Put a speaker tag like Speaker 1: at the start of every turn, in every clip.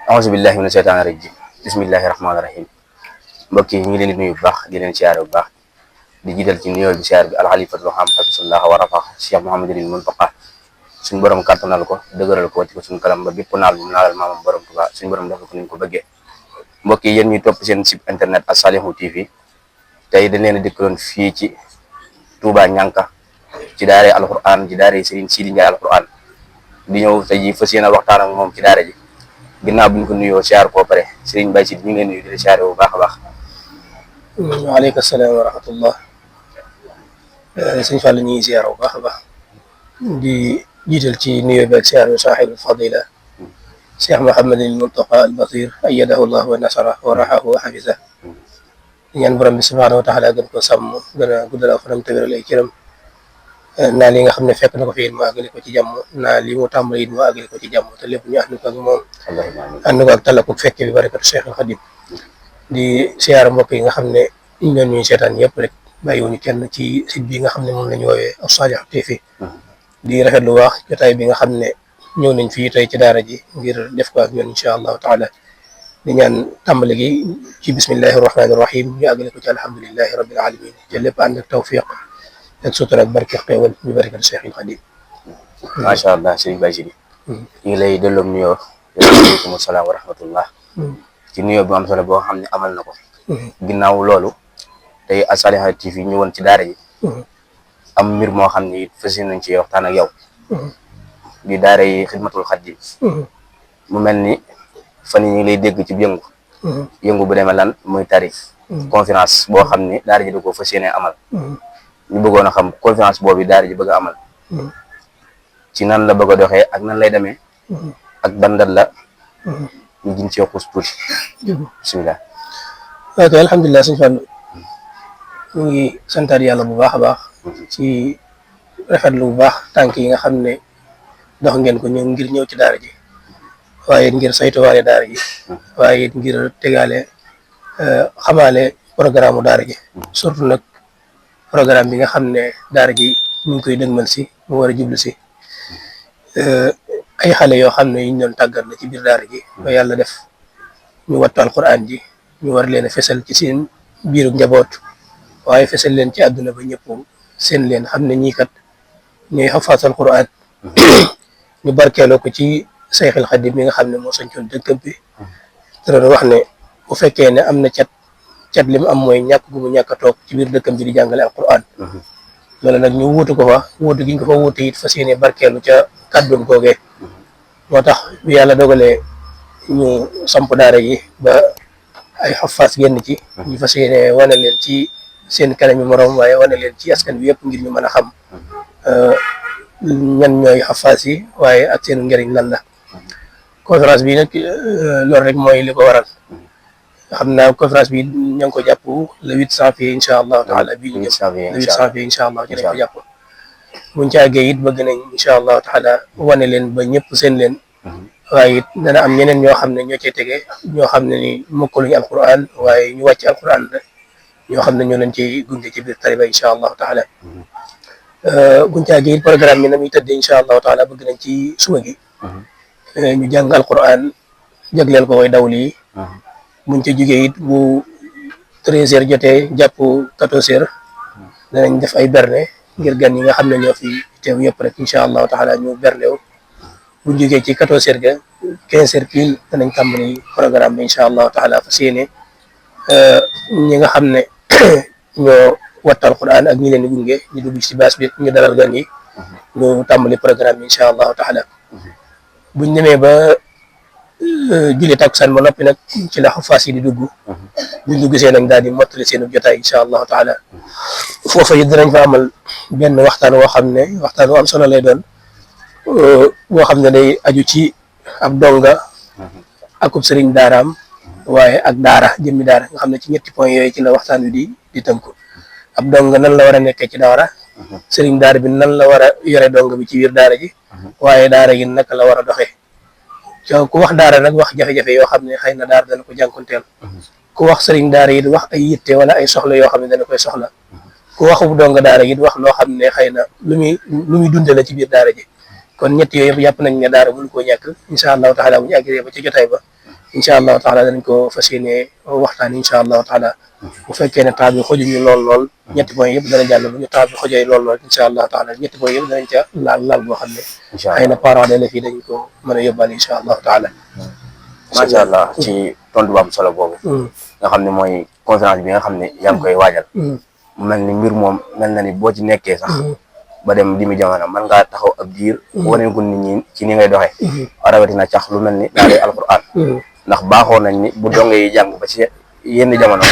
Speaker 1: auzu billahi mina sheytaani rajim bismillahi rahmaani rahim mbokk yi ñu ngi leen di nuyu bu baax di leen siyaare bu baax di jiital ci nuyoo bi siyaare bi alxalifatul xam xafisullah wa rafa Cheikh Mouhamadul Muntaqa suñu borom kàttanal ko dëgëral ko wàcc ko suñu kanam ba bépp naal bu naalal maamam borom Tuubaa suñu borom def ko ni ñu ko bëggee. mbokk yi yéen ñuy topp seen site internet As-Salihou TV tey dañ leen a dikkaloon fii ci Touba Ñanka ci daare alquran ci daare Serigne Sidi Ndiaye alquran di ñëw tey ji fas yéene waxtaan ak moom ci daara ji ginnaaw bu ñu ko nuyoo siyaar koo pare Serigne Baye Sidi ñu ngi leen nuyu di la siyaare bu baax a baax.
Speaker 2: waaleykum salaam wa rahmatullah. sëñ Fall ñu ngi siyaar bu baax a baax di jiital ci nuyoo bi ak siyaar bi saaxibul fadila Cheikh Mouhamadul Muntaqa al Basir ayyadahu llah wa nasara wa raxahu wa xafisa di ñaan borom bi subhaanahu wa taala gën ko sàmm gën a guddal aw fanam te wéral ay cëram naa li nga xam ne fekk na ko fi it mu àggale ko ci jàmm naa li mu tàmbali it mu àggale ko ci jàmm te lépp ñu ànd ko ak moom ànd ko ak talaku fekke bi barakatu Cheikh al Xadim di siyaara mbokk yi nga xam ne ñu leen ñuy seetaan yëpp rek bàyyiwuñu kenn ci site bi nga xam ne moom la ñu woowee As-Salihou TV di rafetlu wax jotaay bi nga xam ne ñëw nañ fii tey ci daara ji ngir def ko ak ñoom incha allahu taala di ñaan tàmbali gi ci bismillahi rahmaani rahim ñu àggale ko ci alhamdulilahi rabbil alamin te lépp ànd ak tawfiq ak sutura ak barke xéewal bi barkat Cheikh Xadim.
Speaker 1: macha allah Serigne Baye Sidi ñu ngi lay delloo nuyoo waaleykum salaam wa rahmatullah ci nuyoo bu am solo boo xam ne amal na ko ginnaaw loolu tey As-Salihou TV ñëwoon ci daara ji am mbir moo xam ne fas yéene nañ ci waxtaan ak yow di daara yi xidmatul xadim mu mel ni fan yi ñu ngi lay dégg ci yëngu bu demee lan muy tarif conférence boo xam ne daara ji da ko fas yéene amal ñu bëggoon a xam conférence boobu daara ji bëgg a amal ci nan la bëgg a doxee ak nan lay demee ak ban dat la ñu gën cee xuus tuuti bisimilah.
Speaker 2: ok alhamdulilah sëñ Fall ñu ngi santaat yàlla bu baax a baax ci rafetlu bu baax tànk yi nga xam ne dox ngeen ko ñëw ngir ñëw ci daara ji waaye ngir saytuwaale daara ji waaye ngir tegaale xamaale programme daara ji surtout nag programme bi nga xam ne daara ji ñu ngi koy dëgmal si mu war a jublu si ay xale yoo xam ne yi ñu doon tàggat la ci biir daara ji ba yàlla def ñu wattu alquran ji ñu war leen a fesal ci seen biiru njaboot waaye fesal leen ci àdduna ba ñëpp seen leen xam ne ñii kat ñooy xafaas alquran ñu barkeeloo ko ci Seexul Xadim mi nga xam ne moo sañcoon dëkkam bi te doon wax ne bu fekkee ne am na cat li mu am mooy ñàkk gu mu ñàkk a toog ci biir dëkkam bi di jàngale alquran loolu nag ñu wuutu ko fa wuutu gi ñu ko fa wuutu it fas yéene barkeelu ca kàddoom googee moo tax bi yàlla dogalee ñu samp daara yi ba ay xafaas génn ci ñu fas yéene wane leen ci seen kanami morom waaye wane leen ci askan bi yëpp ngir ñu mën a xam ñan ñooy xafaas yi waaye ak seen njëriñ lan la conférence bi nag loolu rek mooy li ko waral xam naa conférence bi ña ngi ko jàpp le 8 janvier incha allahu taala bii ñu jëm le 8 janvier incha allah ci lañ ko jàpp buñ ci àggee it bëgg nañ incha allahu taala wane leen ba ñëpp seen leen waaye it dana am ñeneen ñoo xam ne ñoo cay tege ñoo xam ne ni mokkaluñu alquran waaye ñu wàcc alquran la ñoo xam ne ñoo leen ciy gunge ci biir tariba incha allahu taala buñ ci àggee it programme bi na muy tëddee incha allahu taala bëgg nañ ci suba gi ñu jàng alquran jagleel ko way dawli yi buñ ca jógee it bu 13h jotee jàpp 14h danañ def ay berne ngir gan yi nga xam ne ñoo fi teew yëpp rek incha allahu taala ñu bernew buñ jógee ci 14h ga 15h pile danañ tàmbali programme bi incha allahu taala fas yéene ñi nga xam ne ñoo wattal Alquran ak ñi leen di gunge ñu dugg ci baas bi ñu dalal gan yi ñu tàmbali programme bi incha allahu taala buñ demee ba julli takkusaan ba noppi nag ci la xafaas yi di dugg buñ dugg see nag daal di mottali seen jotaay incha allahu taala foofa it dinañ fa amal benn waxtaan woo xam ne waxtaan wu am solo lay doon boo xam ne day aju ci ab donga akub sëriñ daaraam waaye ak daara jëmmi daara nga xam ne ci ñetti point yooyu ci la waxtaan wi di tënku ab donga nan la war a nekkee ci daara sëriñ daara bi nan la war a yore donga bi ci biir daara ji waaye daara gi naka la war a doxee ku wax daara nag wax jafe-jafe yoo xam ne xëy na daara dana ko jànkuwanteel ku wax sëriñ daara yi wax ay yitte wala ay soxla yoo xam ne dana koy soxla ku waxu donga daara yi wax loo xam ne xëy na lu muy dunde la ci biir daara ji kon ñett yooyu yëpp jàpp nañ ne daara mënu koo ñàkk incha allahu taala bu ñu àggee ba ci jotaay ba incha allahu taala danañ ko fas yéene waxtaan incha allahu taala bu fekkee ne temps bi xojuñu lool ñetti point yëpp dana jàll bu ñu temps bi xojee lool incha allahu taala ñetti point yëpp danañ ca laal boo xam ne xëy na parents d'élèves yi dañ ko mën a yóbbaale incha allahu taala.
Speaker 1: macha allah ci tontu bu am solo boobu. nga xam ne mooy conférence bi nga xam ne yaa ngi koy waajal. mu mel ni mbir moom mel na ni boo ci nekkee sax. ba dem di mu jamono mën ngaa taxaw ab diir. wane ko nit ñi ci ni ngay doxee. rawatina cax lu mel ni daal alquran. ndax baaxoo nañ ni bu donge yi jàng ba ci yenn jamono.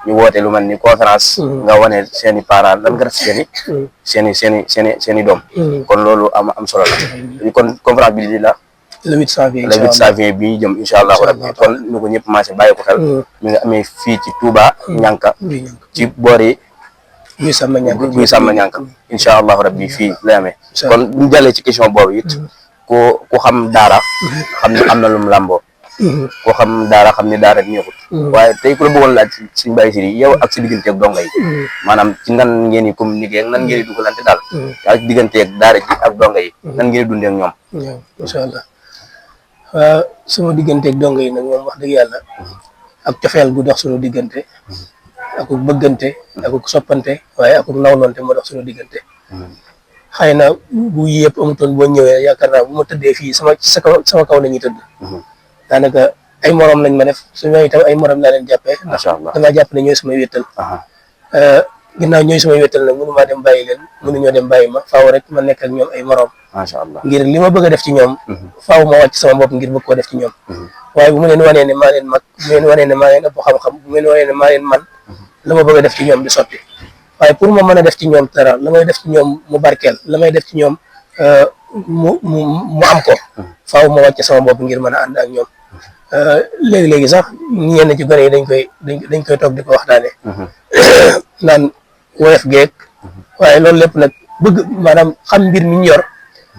Speaker 1: ñu woote lu mel ni conférence. nga wane seen i parents lan nga def seen i doom. kon loolu am solo la. kon conférence bi di la.
Speaker 2: le 8 janvier
Speaker 1: le 8 janvier bi ñu jëm incha allah rabbi kon ñu ko ñëpp marché bàyyi ko xel. mi nga amee fii ci Touba. ñànka ci boor yi.
Speaker 2: buy sàmm
Speaker 1: ñànk incha allahu rabbi fii lay amee kon bu ñu jàllee ci question boobu it ku xam daara xam ne am na lu mu làmboo ku xam daara xam ne daara neexut waaye tey ku la bëggoon laaj suñu bàyyi si yow ak si digganteeg donga yi maanaam ci nan ngeen di communiquer ak nan ngeen di dugalante daal ak digganteeg daara ji ak donga yi nan ngeen di dundee ak ñoom.
Speaker 2: waaw incha allah waaw sama digganteeg donga yi nag moom wax dëgg yàlla ak cofeel gu dox suñu diggante ak bëggante ak soppante waaye ak nawlonte moo dox suñu diggante xëy na bu yëpp amutoon boo ñëwee yaakaar naa bu ma tëddee fii sama kaw la ñuy tëdd daanaka ay morom lañ ma def su ñooy itam ay morom laa leen jàppee ndax damaa jàpp ne ñooy samay wéttal ginnaaw ñooy samay wéttal nag mënu maa dem bàyyi leen mënuñoo dem bàyyi ma faaw rek ma nekk ak ñoom ay morom
Speaker 1: macha allah ngir
Speaker 2: li ma bëgg a def ci ñoom faaw ma wàcc sama bopp ngir bëgg koo def ci ñoom waaye bu mu leen wanee ne maa leen mag bu mu leen wanee ne maa leen ëpp xam-xam bu mu leen wanee ne maa leen man la ma bëgg a def ci ñoom di sotti waaye pour ma mën a def ci ñoom dara la may def ci ñoom mu barkeel la may def ci ñoom mu am ko faaw ma wàcc sama bopp ngir mën a ànd ak ñoom léegi-léegi sax ñenn ci gone yi dañ koy toog di ko waxtaane naan woyof geek waaye loolu lépp nag bëgg maanaam xam mbir mi ñu yor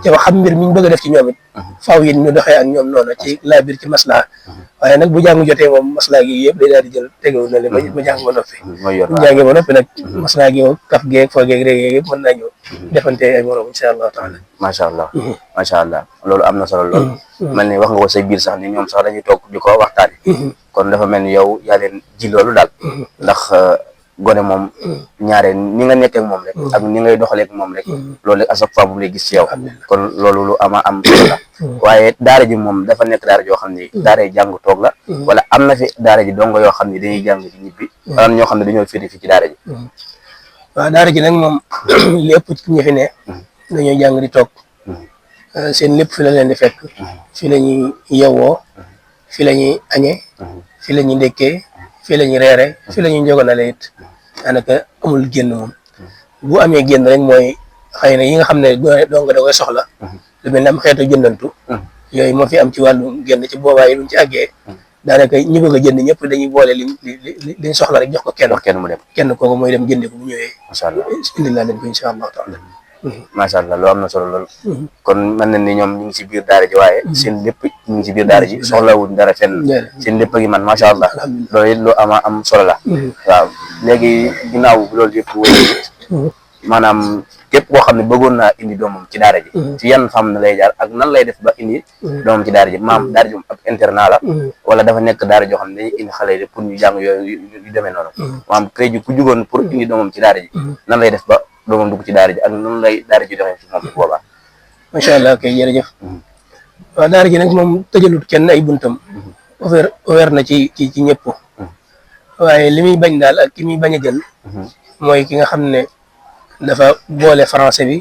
Speaker 2: te xam mbir mi ñu bëgg a def ci ñoom it faaw yéen ñu doxee ak ñoom noonu ci laa biir ci maslaa waaye nag bu jàng jotee moom maslaa gi yëpp day daal di jël tegewu na le ma jàng ba noppi bu jàngee ba noppi nag maslaa gi moom kaf geeg foo geeg réeg yëpp mën naa ñëw defante ay morom insha allahu taala
Speaker 1: macha allah loolu am na solo lool mel ni wax nga ko say biir sax ni ñoom sax dañuy toog di ko waxtaane kon dafa mel ni yow yaa leen ji loolu daal ndax gone moom ñaare ni nga nekk ak moom rek ak ni ngay doxalee ak moom rek loolu rek à chaque fois bu lay gis ci yow kon loolu lu ama am solo la waaye daara ji moom dafa nekk daara joo xam ne daara yi jàng toog la wala am na fi daara ji dongo yoo xam ne dañuy jàng ci ñibbi wala ñoo xam ne dañoo féete fi ci daara ji
Speaker 2: waaw daara ji nag moom lépp ci ñi fi ne dañoo jàng di toog seen lépp fi la leen di fekk fi la ñuy yewwoo fi la ñuy añee fi la ñuy ndekkee fii la ñuy reere fii la ñuy njogonale it daanaka amul génn moom bu amee génn rek mooy xëy na yi nga xam ne dong da koy soxla lu mel ne am xeetu jëndantu yooyu moo fi am ci wàllu génn ci boobaa yi luñ ci àggee daanaka ñi bëgg a jënd ñëpp dañuy boole liñ soxla rek jox ko kenn mu dem kenn kooku mooy dem jëndi ko bu ñëwee
Speaker 1: macha allah
Speaker 2: indi laa leen ko incha allahu taala
Speaker 1: macha allah loo am na solo lool kon mën na ni ñoom ñu ngi ci biir daara ji waaye seen lépp ñu ngi ci biir daara ji soxlawuñ dara fenn seen lépp gi man macha allah loolu it lu am solo la waaw léegi ginnaaw loolu yëpp wéy maanaam képp koo xam ne bëggoon naa indi doomam ci daara ji ci yan fam na lay jaar ak nan lay def ba indi doomam ci daara ji maam daara ji ab internat la wala dafa nekk daara joo xam ne dañuy indi xale yi pour ñu jàng yooyu yu demee noonu maam tey ji ku jugoon pour indi doomam ci daara ji nan lay def ba doomam dugg ci daara ji ak nan lay daara ji doxee ci moom boobaa
Speaker 2: macha allah kay jërëjëf waaw daara ji nag moom tëjalut kenn ay buntam ouvert na ci ñëpp waaye li muy bañ daal ak ki muy bañ a jël mooy ki nga xam ne dafa boole français bi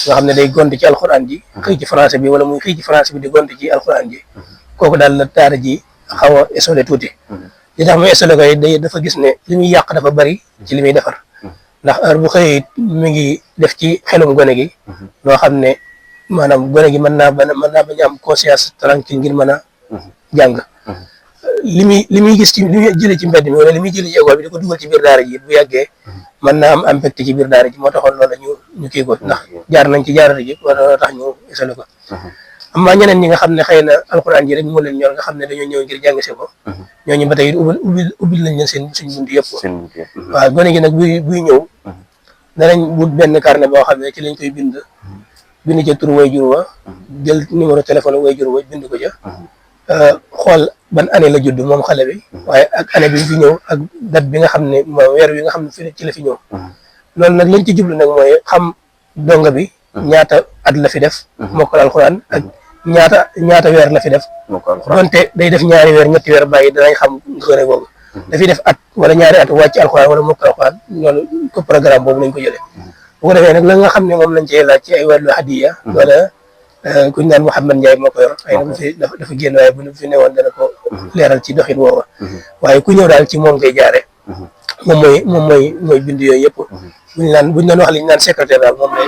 Speaker 2: nga xam ne day gont ci alxuraan ji xëy ci français bi wala muy xëy ci français bi di gont ci alxuraan ji kooku daal la daara ji xaw a isolé tuuti li tax muy isolé koy dafa gis ne li muy yàq dafa bari ci li muy defar ndax heure bu xëyee mi ngi def ci xelum gone gi loo xam ne maanaam gone gi mën naa bañ a am conscience tranquille ngir mën a jàng li muy gis ci li muy jëlee ci mbedd mi wala li muy jëlee ci école bi di ko dugal ci biir daara ji bu yàggee mën naa am impact ci biir daara ji moo taxoon loolu ñu kii ko ndax jaar nañ ci jaarale ji wala tax ñu isolé ko amma ñeneen ñi nga xam ne xëy na alxuraan ji rek moo leen ñor nga xam ne dañoo ñëw ngir jàng si ko ñooñu ba tey ubbil lañ leen suñ bunt yëpp waaw gone gi nag buy ñëw danañ wut benn carnet boo xam ne ci lañ koy bind ca tur way jur wa jël numéro téléphone way jur wa bind ko ca xool ban année la judd moom xale bi waaye ak année bi fi ñëw ak date bi nga xam ne mooy weer wi nga xam ne fi ci la fi ñëw loolu nag lañ ci jublu nag mooy xam donga bi ñaata at la fi def mokkal alxuraan ak ñaata weer la fi def donte day def ñaari weer ñetti weer bàyyi danañ xam xëre boobu dafiy def at wala ñaari at wàcc alxuraan wala mokkal alxuraan loolu ko programme boobu lañ ko jëlee bu ko defee nag la nga xam ne moom lañ cee laaj ci ay wàllu hadiya wala kuñ naan Mouhamed Ndiaye moo ko yor xëy na bu fi dafa génn waaye bu fi newoon dana ko leeral ci doxin woowa waaye ku ñëw daal ci moom ngay jaare moom mooy bind yooyu yëpp buñ doon wax li ñu naan secrétaire daal moom lay